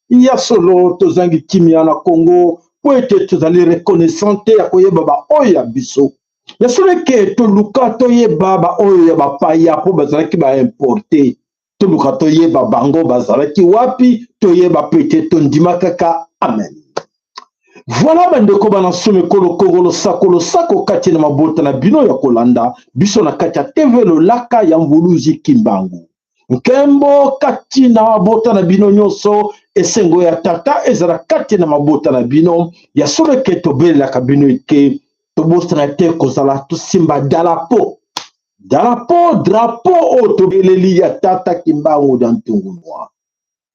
Ya solo, tozangi kimia na Congo mpo ete tozali reconnaissant te ya koyeba baoyo ya biso. Ya solo eke toluka toyeba baoyo ya bapaya mpo bazalaki baimporte, toluka toyeba bango bazalaki wapi, toyeba mpe te, tondima kaka. Amen. Voilà bandeko bana nsomo ekolo Kongo, losako losako kati na mabota na bino ya kolanda biso na kati ya TV Lolaka ya Mvuluzi Kimbangu. Nkembo kati na mabota na bino nyonso, esengo ya tata ezala kati na mabota na bino. Ya solo eke tobelelaka bino eke tobosana te kozala tosimba dalapo dalapo drapo oyo tobeleli ya tata Kimbangu na Ntungunua.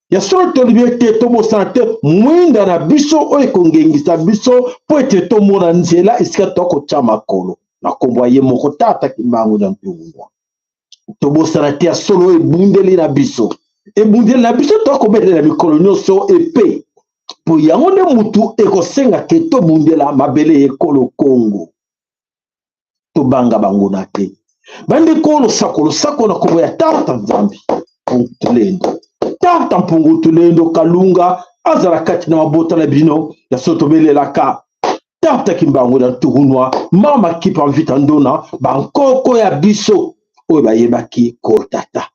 Ya solo tolobi ete tobosana te mwinda na biso oyo ekongengisa biso mpo ete tomona nzela esika tokotya makolo na nkombo ya ye moko tata Kimbangu na Ntungunua. Tobosana te ya solo ebundeli na biso, ebundeli na biso tokobelela mikolo nyonso epe mpo yango nde mutu ekosenga ke tobundela mabele ekolo Kongo. Tobanga banguna te bandeko. Losako losako na kombo ya tata Nzambi Mpungu Tulendo. Tata Mpungu Tulendo Kalunga azala kati na mabota na bino. Ya solo tobelelaka tata Kimbangu na Ntukunwa, mama Kipa Mvita Ndona, bankoko ya biso oyo bayebaki kotata,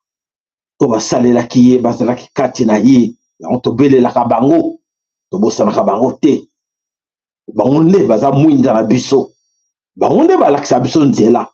oyo basalelaki ye, bazalaki kati na ye. Yango tobelelaka bango, tobosanaka bango te. Bango nde baza mwinda na biso, bango nde balakisa biso nzela.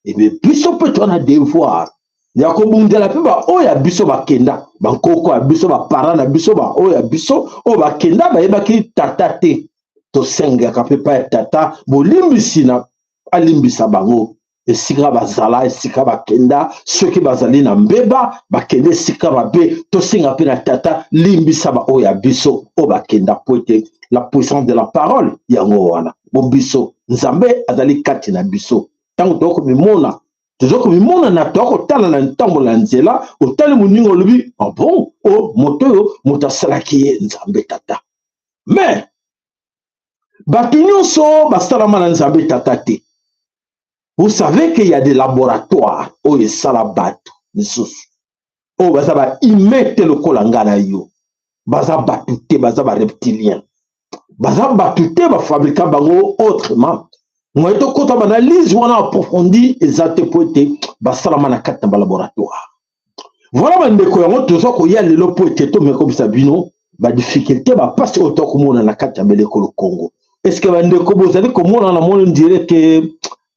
Ebe biso mpe toza na devoir ya kobundela mpe baoyo ya biso bakenda, bankoko ya biso, baparent na biso, baoyo ya biso oyo bakenda bayebaki tata te. Tosengaka mpe epai ya tata bolimbisi na alimbisa bango esika bazala, esika bakenda. Soki bazali na mbeba, bakende esika mabe, tosenga mpe na tata limbisa baoyo ya biso oyo bakenda, po ete la puissance de la parole yango wana bo biso Nzambe azali kati na biso. Ntango tokomimona, toza komimona na toya kotala na ntango na nzela, otali moninga, olobi: ah bon, o moto oyo moto asalaki ye Nzambe tata. Mais bato nyonso basalama na Nzambe tata te. Vous savez qu'il y a des laboratoires oyo esala bato misusu oyo baza bahumain te lokola nga na yo, baza bato te, baza bareptilien, baza bato te, bafabrika bango autrement. Moye tokɔta baanalyse wana approfondi eza te, po ete basalama na kati na balaboratoire. Voilà bandeko, yango toza koya lelo mpo ete tomekobisa bino badifficulté, bapasi oyo tokomona na kati ya belekolo Congo. Est-ce bandeko bozali komona? Na moni dire ke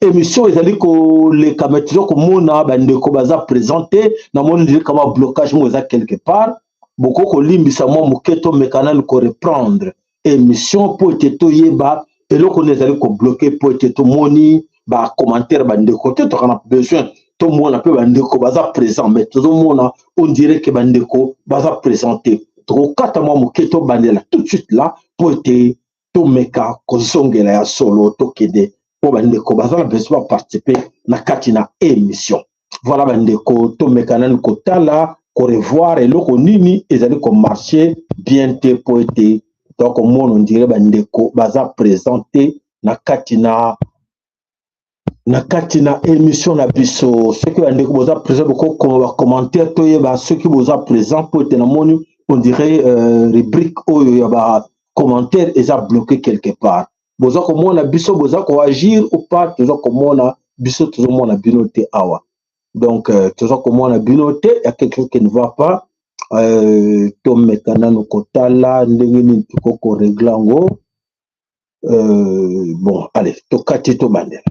émission ezali koleka, mais toza komona bandeko baza présent te. Namoni dire kama blocage moko eza quelque part. Boko kolimbisa mwa moke, tomeka nanu koreprendre émission mpo ete toyeba eloko nde ezali kobloquer, mpo ete tomoni bacommentaire bandeko te. Toka na besoin tomona mpe bandeko baza présent, mais tozomona on dirait ke bandeko baza présent te. Tokokata mwa moke, tobandela tout de suite là mpo ete tomeka kozongela ya solo, tokende mpo bandeko baza na besoin baparticipe na kati na émission. Voilà bandeko, tomeka nanu kotala, korevoir eloko nini ezali komarche bien te, mpo ete tokomona on dirait bandeko baza présent te na kati na émission na biso. Soki bandeko boza présent, bokokoma bacommentaire, toyeba soki boza présent, mpo ete namoni on dirait rubrique oyo ya bacommentaire eza bloqué quelque part. Boza komona biso, boza koagir ou pas? Toza komona biso, tozomona bino te awa. Donc toza komona bino te, ya quelque chose qui ne va pas. Tomeka nano kotala ndenge nini tokoki korégler yango. Bon, allez, tokati, tobandela.